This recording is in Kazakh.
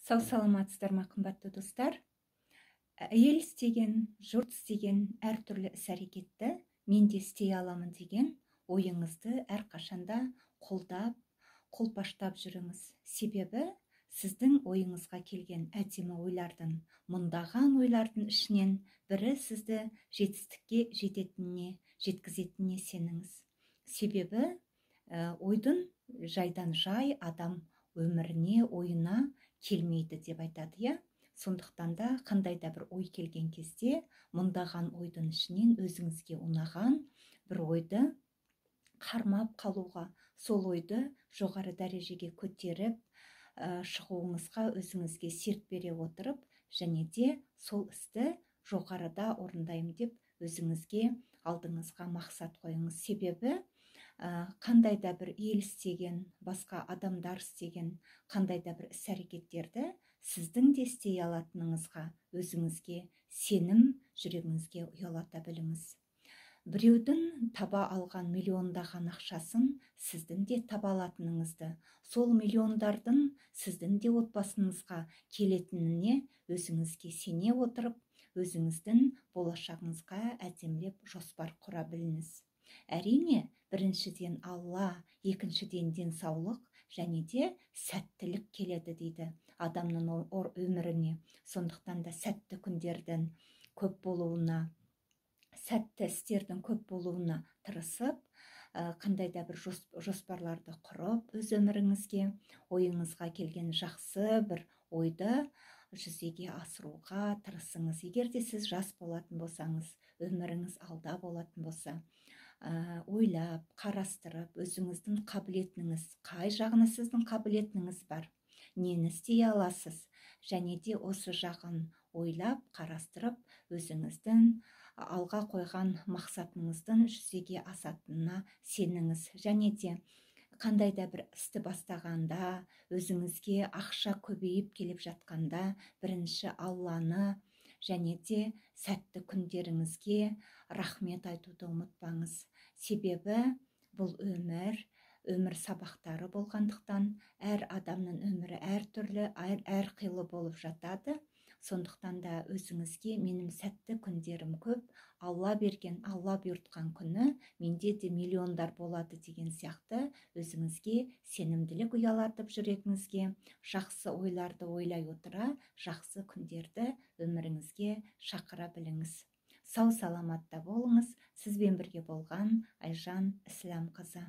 Сау саламатсыздар ма, қымбатты достар? Ел істеген, жұрт істеген әртүрлі іс-әрекетті мен де істей аламын деген ойыңызды әрқашанда қолдап, қолпаштап жүріңіз. Себебі сіздің ойыңызға келген әдемі ойлардың, мыңдаған ойлардың ішінен бірі сізді жетістікке жететініне, жеткізетініне сеніңіз. Себебі ойдың жайдан жай адам өміріне, ойына келмейді деп айтады, иә? Сондықтан да қандай да бір ой келген кезде мыңдаған ойдың ішінен өзіңізге ұнаған бір ойды қармап қалуға, сол ойды жоғары дәрежеге көтеріп шығуыңызға өзіңізге серт бере отырып, және де сол істі жоғарыда орындаймын деп өзіңізге алдыңызға мақсат қойыңыз. Себебі қандай да бір ел істеген, басқа адамдар істеген қандай да бір іс-әрекеттерді сіздің де істей алатыныңызға өзіңізге сенім жүрегіңізге ұялата біліңіз. Біреудің таба алған миллиондаған ақшасын сіздің де таба алатыныңызды, сол миллиондардың сіздің де отбасыңызға келетініне өзіңізге сене отырып, өзіңіздің болашағыңызға әдемілеп жоспар құра біліңіз. Әрине, біріншіден Алла, екіншіден денсаулық және де сәттілік келеді дейді адамның өміріне. Сондықтан да сәтті күндердің көп болуына, сәтті істердің көп болуына тырысып, қандай да бір жоспарларды құрып, өз өміріңізге, ойыңызға келген жақсы бір ойды жүзеге асыруға тырысыңыз. Егер де сіз жас болатын болсаңыз, өміріңіз алда болатын болса, ойлап, қарастырып, өзіңіздің қабілетіңіз, қай жағына сіздің қабілетіңіз бар, нені істей аласыз, және де осы жағын ойлап, қарастырып, өзіңіздің алға қойған мақсатыңыздың жүзеге асатынына сеніңіз. Және де қандай да бір істі бастағанда, өзіңізге ақша көбейіп келіп жатқанда, бірінші Алланы және де сәтті күндеріңізге рахмет айтуды ұмытпаңыз. Себебі бұл өмір, өмір сабақтары болғандықтан әр адамның өмірі әртүрлі, әрқилы болып жатады. Сондықтан да өзіңізге менің сәтті күндерім көп, Алла берген, Алла бұйыртқан күні менде де миллиондар болады деген сияқты өзіңізге сенімділік ұялатып, жүрегіңізге жақсы ойларды ойлай отыра, жақсы күндерді өміріңізге шақыра біліңіз. Сау саламатта болыңыз. Сізбен бірге болған Айжан Ісламқызы.